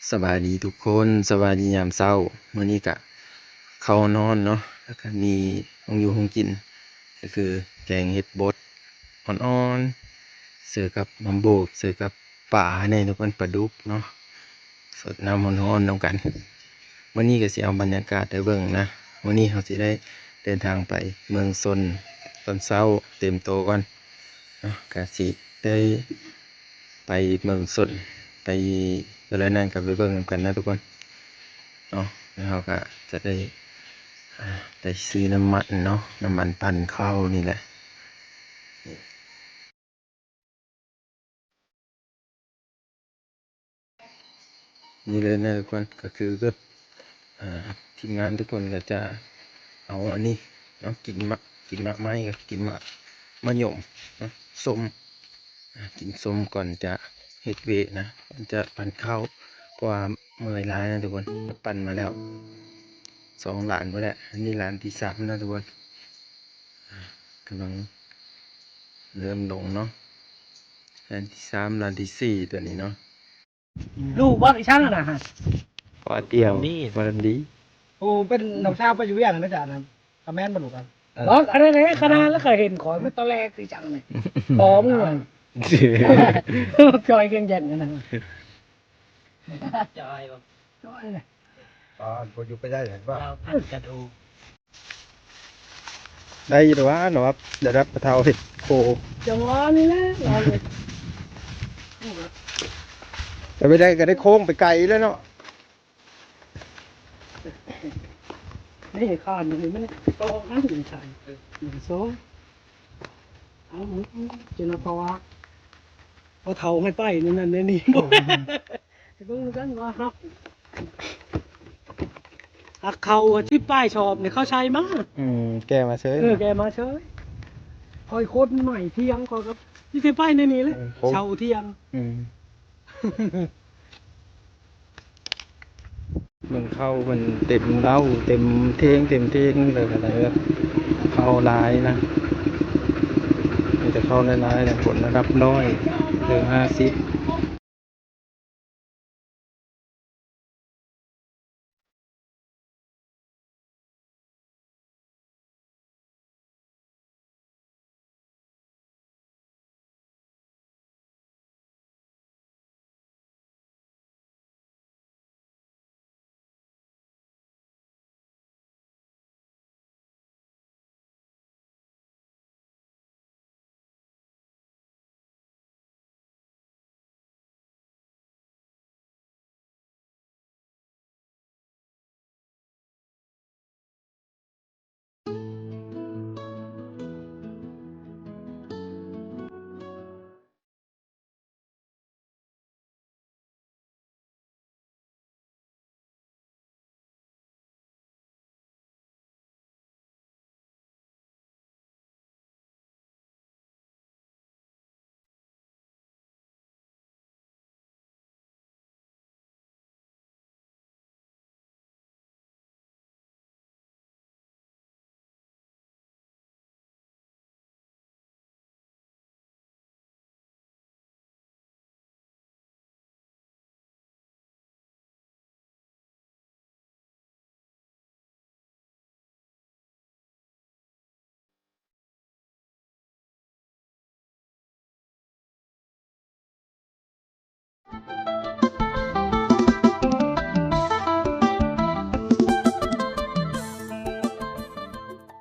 ສະບາຍດີທຸກຄົນ ສະບາຍດີຍາມເຊົ້າ. ມື້ນີ້ກະເຂົ້ານອນເນາະ ແລ້ວກະມີຂອງຢູ່ຂອງກິນ ກະຄືແກງເຫັດບົດອ່ອນໆ ເສີກັບໝາກໂບກ ເສີກັບປາແດ່ທຸກຄົນ ປາດຸກເນາະ ສົດນ້ຳຮ້ອນໆນຳກັນ. ມື້ນີ້ກະຊິເອົາບັນຍາກາດໃຫ້ເບິ່ງນະ. ມື້ນີ້ເຮົາຊິໄດ້ເດີນທາງໄປເມືອງຊົນຕອນເຊົ້າເຕັມໂຕກ່ອນເນາະ ກະຊິໄດ້ ໄປເມືອງຊົນ ໄປ ແລ້ວນັ້ນກໍໄປເບິ່ງນຳກັນນະທຸກຄົນເນາະ. ແລ້ວເຮົາກໍຈະໄດ້ ອ່າ ໄດ້ຊື້ນ້ຳມັນເນາະ ນ້ຳມັນປັ່ນເຂົ້ານີ້ແຫຼະ. ນີ້ເລີຍນະທຸກຄົນ ກໍຄືແບບ ອ່າ ທີມງານທຸກຄົນກໍຈະເອົາອັນນີ້ເນາະ ກິນໝາກ ກິນໝາກໄມ້ ກໍກິນໝາກ ໝາກຍົມເນາະ ສົ້ມ ອ່າ ກິນສົ້ມກ່ອນຈະເຮັດວຽກນະ ກ່ອນຈະປັ່ນເຂົ້າ ເພາະວ່າເມື່ອຍຫຼາຍນະທຸກຄົນ. ປັ່ນມາແລ້ວສອງຫຼານພຸ້ນແຫຼະ ອັນນີ້ຫຼານທີສາມນະທຸກຄົນ ອ່າ ກຳລັງເລີ່ມລົງເນາະ ຫຼານທີສາມ ຫຼານທີສີ່ ຕົວນີ້ເນາະ. ລູກບໍ່ອີ່ຊ່າງນະ ວ່າດຽວ ນີ້ ວ່າດີ ໂອ້ ເປັນນ້ອງສາວໄປຢູ່ວຽງນະຈານະ ກະແມ່ນບໍ່ລູກ ເອີ ບອກອັນນັ້ນແຫຼະ ຂະໜາດແລ້ວກະເຫັນຂ້ອຍມາຕອນແລກຄືຈັ່ງນີ້ ປອມເງິນ ຈອຍເຄື່ອງເຢັນອັນນັ້ນ ຈອຍບໍ່ ຈອຍເລີຍ ອ່າ ບໍ່ຢູ່ໄປໄດ້ແລ້ວວ່າ ລາວພັນກະດູກ ໄດ້ຢູ່ດອກວ່າເນາະ ລະດັບປະເຖົ້າເຮັດໂຄ ຈັງຫວະນີ້ແຫຼະ ລາວເຮັດ ແຕ່ໄປໄດ້ກໍໄດ້ໂຄ້ງໄປໄກແລ້ວເນາະ. ນີ້ຂ້ານນີ້ມັນຕ້ອງອັນນີ້ໃສ່ ເອີ ໜຶ່ງ ສອງ ເອົາ ເຈົ້ານະ ເພາະວ່າ ພໍເຖົ້າໃຫ້ໄປນັ້ນນັ້ນນີ້ ເບິ່ງກັນວ່າເຮົາ ອັກເຂົ້າສິບປາຍສອບນີ້ເຂົາໃສ່ມາ ອືມ ແກ່ມາເຊີຍ ເອີ ແກ່ມາເຊີຍ ຂ້ອຍຄົນໃໝ່ທຽງ ຂ້ອຍກໍຊິໄປໃນນີ້ແຫຼະ ເອີ ເຊົ່າທຽງ ອືມ ເບິ່ງເຂົ້າເພິ່ນເຕັມເລົ້າ ເຕັມຖຽງ ເຕັມຖຽງເລີຍ ກໍໄດ້ແບບເຂົ້າຫຼາຍນະ ມີແຕ່ເຂົ້າຫຼາຍໆ ແລ້ວຜົນລະດັບຮ້ອຍ ເຖິງຫ້າສິບ.